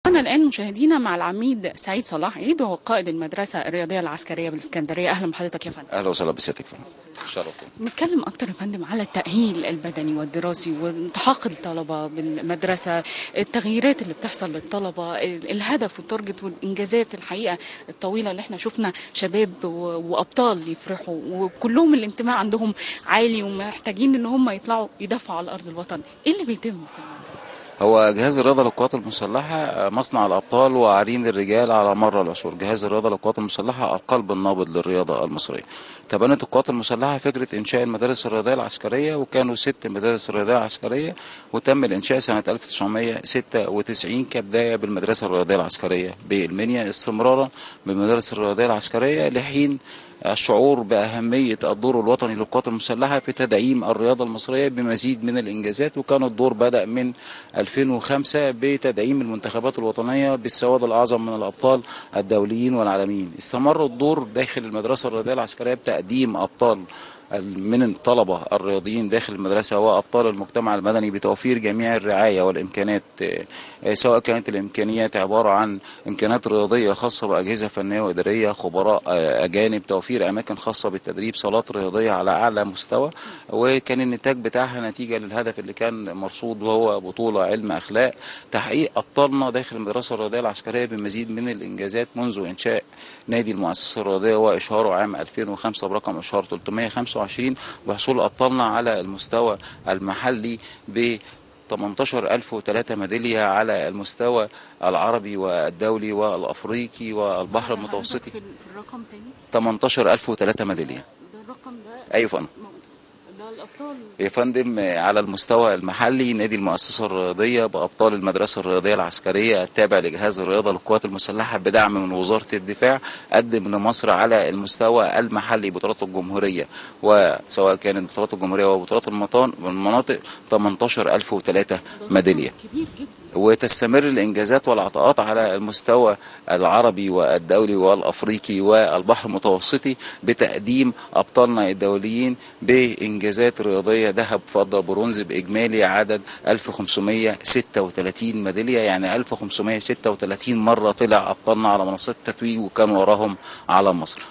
معنا الآن مشاهدينا مع العميد سعيد صلاح عيد، وهو قائد المدرسة الرياضية العسكرية بالإسكندرية. أهلا بحضرتك يا فندم. اهلا وسهلا بسيادتك فندم، شرفتني. نتكلم أكتر يا فندم على التأهيل البدني والدراسي والتحاق الطلبة بالمدرسة، التغييرات اللي بتحصل للطلبة، الهدف وال target والإنجازات الحقيقة الطويلة اللي احنا شفنا شباب وأبطال يفرحوا وكلهم الانتماء عندهم عالي ومحتاجين إن هم يطلعوا يدافعوا على أرض الوطن. إيه اللي بيتم في المدرسة؟ هو جهاز الرياضة للقوات المسلحة مصنع الأبطال وعرين الرجال على مر العصور. جهاز الرياضة للقوات المسلحة القلب النابض للرياضة المصرية. تبنت القوات المسلحة فكرة إنشاء المدارس الرياضية العسكرية، وكانوا 6 مدارس رياضية عسكرية، وتم الإنشاء سنة 1996 كبداية بالمدرسة الرياضية العسكرية بالمنيا، استمرارا بالمدارس الرياضية العسكرية لحين الشعور بأهمية الدور الوطني للقوات المسلحة في تدعيم الرياضة المصرية بمزيد من الإنجازات. وكان الدور بدأ من 2005 بتدعيم المنتخبات الوطنية بالسواد الأعظم من الأبطال الدوليين والعالميين. استمر الدور داخل المدرسة الرياضية العسكرية بتقديم أبطال من الطلبة الرياضيين داخل المدرسة وأبطال المجتمع المدني بتوفير جميع الرعاية والإمكانات، سواء كانت الإمكانيات عبارة عن إمكانيات رياضية خاصة بأجهزة فنية وإدارية، خبراء أجانب، توفير أماكن خاصة بالتدريب، صالات رياضية على أعلى مستوى. وكان النتاج بتاعها نتيجة للهدف اللي كان مرصود، وهو بطولة علم أخلاق، تحقيق أبطالنا داخل المدرسة الرياضية العسكرية بمزيد من الإنجازات منذ إنشاء نادي المؤسسة الرياضية وإشهاره عام 2005 برقم إشهار 325، وحصول أبطالنا على المستوى المحلي ب 18003 ميدالية على المستوى العربي والدولي والأفريقي والبحر المتوسطي. في الرقم تاني 18003 ميدالية. ده الرقم ده؟ أيوة فندم. ده الأبطال يا فندم على المستوى المحلي نادي المؤسسة الرياضية بأبطال المدرسة الرياضية العسكرية التابع لجهاز الرياضة للقوات المسلحة بدعم من وزارة الدفاع قدم لمصر على المستوى المحلي بطولات الجمهورية، وسواء كانت بطولات الجمهورية وبطولات المناطق 18003 ميدالية. كبير جدا. وتستمر الإنجازات والعطاءات على المستوى العربي والدولي والأفريقي والبحر المتوسطي بتقديم أبطالنا الدوليين بإنجازات رياضية ذهب فضة برونز بإجمالي عدد 1536 ميدالية، يعني 1536 مرة طلع أبطالنا على منصات التتويج وكان وراهم على مصر.